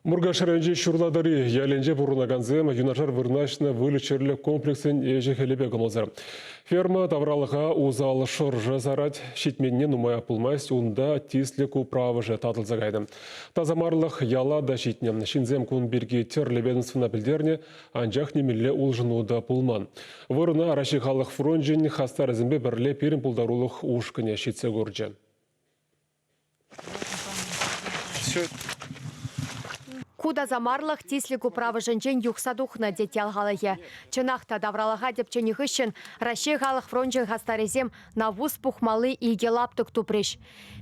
Муркаш районӗнчи Ҫурлатӑри ялӗнче пурӑнакансем юнашар вырнаҫнӑ выльӑх-чӗрлӗх комплексӗн ӗҫӗ-хӗлӗпе кӑмӑлсӑр. Ферма тавралӑха усал шӑршӑ сарать, ҫитменни нумаях пулмасть, унта тислӗк управӑшӗ татӑлса кайнӑ. Тасамарлӑх яла та ҫитнӗ. Ҫынсем кун пирки тӗрлӗ ведомствӑна пӗлтернӗ, анчах нимӗнле улшӑну та пулман. Вырӑна Раҫҫей халӑх фрончӗн хастарӗсемпе пӗрле пирӗн пултарулӑх ушкӑнӗ ҫитсе курчӗ. Ку тасамарлӑх тислӗк управӑшӗнчен юхса тухнӑ, тет ял халӑхӗ. Чӑнах та, тавралӑха тӗпченӗ хыҫҫӑн Раҫҫей халӑх фрончӗн хастарӗсем навус пухмалли икӗ лаптӑк тупрӗҫ.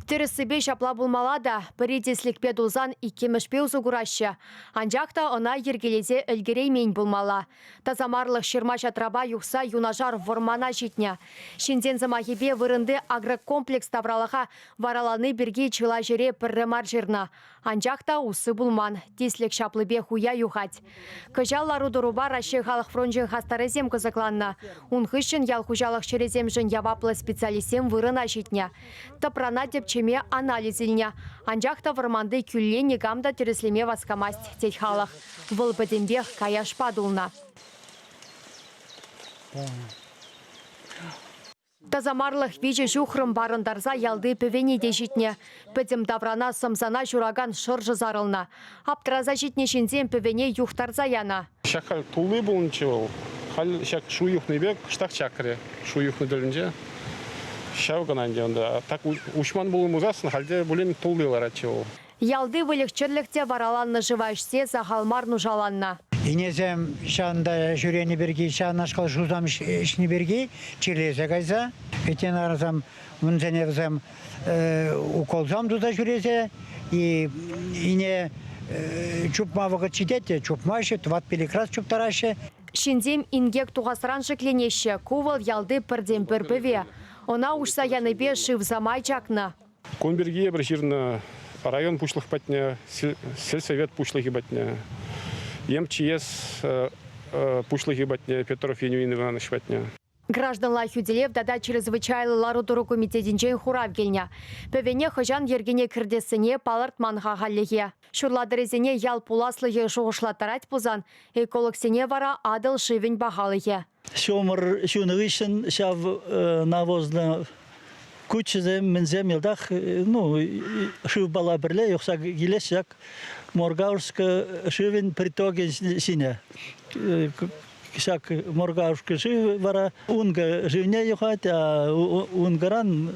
Тӗрӗссипе ҫапла пулмалла та, пӗри тислӗкпе тулсан иккӗмӗшпе усӑ кураҫҫӗ. Анчах та ӑна йӗркелесе ӗлкӗреймен пулмалла. Тасамарлӑх ҫырма-ҫатрапа юхса юнашар вӑрмана ҫитнӗ. Ҫынсен сӑмахӗпе вырӑнти агрокомплекс тавралӑха варалани пирки чылай ҫӗре пӗрре мар ҫырнӑ. Анчах та усси пулман, тислӗк ҫаплипех уя юхать. Кӑҫал лару-тӑрупа Раҫҫей халӑх фрончӗн хастарӗсем кӑсӑкланнӑ. Ун хыҫҫӑн ял хуҫалӑх ҫӗрӗсемшӗн яваплӑ специалистсем вырӑна ҫитнӗ. Тӑпрана тӗпчеме анализ илнӗ. Анчах та вӑрманти кӳлле никам та тӗрӗслеме васкамасть, тет халӑх. Вӑл пӗтӗмпех каяшпа тулнӑ. Тасамарлӑх виҫӗ ҫухрӑм парӑнтарса ялти пӗвене те ҫитнӗ. Пӗтӗм таврана сӑмсана ҫуракан шӑршӑ сарӑлнӑ. Аптраса ҫитнӗ ҫынсем пӗвене юхтарса янӑ. Ҫак халь тулли пулнӑччӗ вӑл. Халь ҫак шу юхнипе кӑштах чакрӗ. Шу юхнӑ тӗлӗнче ҫав кӑна ӗнтӗ унта. Так уҫман пулнӑ пулсассӑн халь те пулин тулли ларатчӗ вӑл. Ялти выльӑх-чӗрлӗх те вараланнӑ шыва ӗҫсе сахал мар нушаланнӑ. Ӗнесем ҫавӑнта ҫӳренӗ пирки, ҫавнашкал шусам ӗҫнӗ пирки чирлесе кайса ветеринарсем унсене вӗсем уколсем туса ҫӳресе и ине чупма вӑхӑт ҫитет те чупмаҫҫӗ, тӑват-пилӗк раз чуптараҫҫӗ. Ҫынсем инкек тухасран шикленеҫҫӗ. Ку вӑл ялти пӗртен-пӗр пӗве. Ӑна уҫса янипе шыв самай чакнӑ. Кун пирки эпир ҫырнӑ район пуҫлӑх патне, сельсовет пуҫлӑхӗ патне, МЧС пуҫлӑхӗ патне, Петров Евгений Иванович патне. Гражданла хӳтӗлев тата чрезвычайлӑ лару-тӑру комитетӗнчен хурав килнӗ. Пӗвене хӑҫан йӗркене кӗртессине палӑртман-ха хальлӗхе. Ҫурлатӑрисене ял пуласлӑхӗ шухӑшлаттарать пулсан, экологсене вара Атӑл шывӗн пахалӑхӗ. Ҫумӑр ҫунӑ хыҫҫӑн ҫав навозлӑ куччӗсем, мӗнсем йӑлтах ну, шывпала пӗрле юхса килеҫ ҫак Моргаушка шывӗн притокӗ ҫине. Ҫак Моргаушка шывӗ вара Ункӑ шывне юхать, а Ункӑран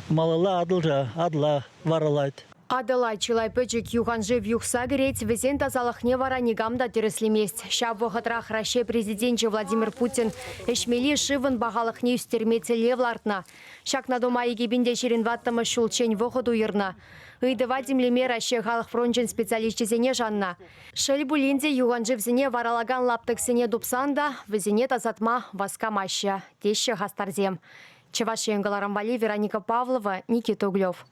малалла Атӑлра, Атӑла варалать. Атӑла чылай пӗчӗк юханшыв юхса кӗрет, вӗсен тасалӑхне вара никам та тӗрӗслемест. Ҫав вӑхӑтрах Раҫҫей Президенчӗ Владимир Путин ӗҫмелли шывӑн пахалӑхне ӳстерме тӗллев лартнӑ. Ҫакна тума 2024 ҫулччен вӑхӑт уйӑрнӑ. Ыйтӑва тимлеме Раҫҫей халӑх фрончӗн специалисчӗсене шаннӑ. Шел пулин те, юханшывсене варалакан лаптӑксене тупсан та вӗсене тасатма васкамаҫҫӗ, теҫҫӗ хастарсем. Чӑваш Ен кӑларӑм валли Вероника Павлова, Никита Углев.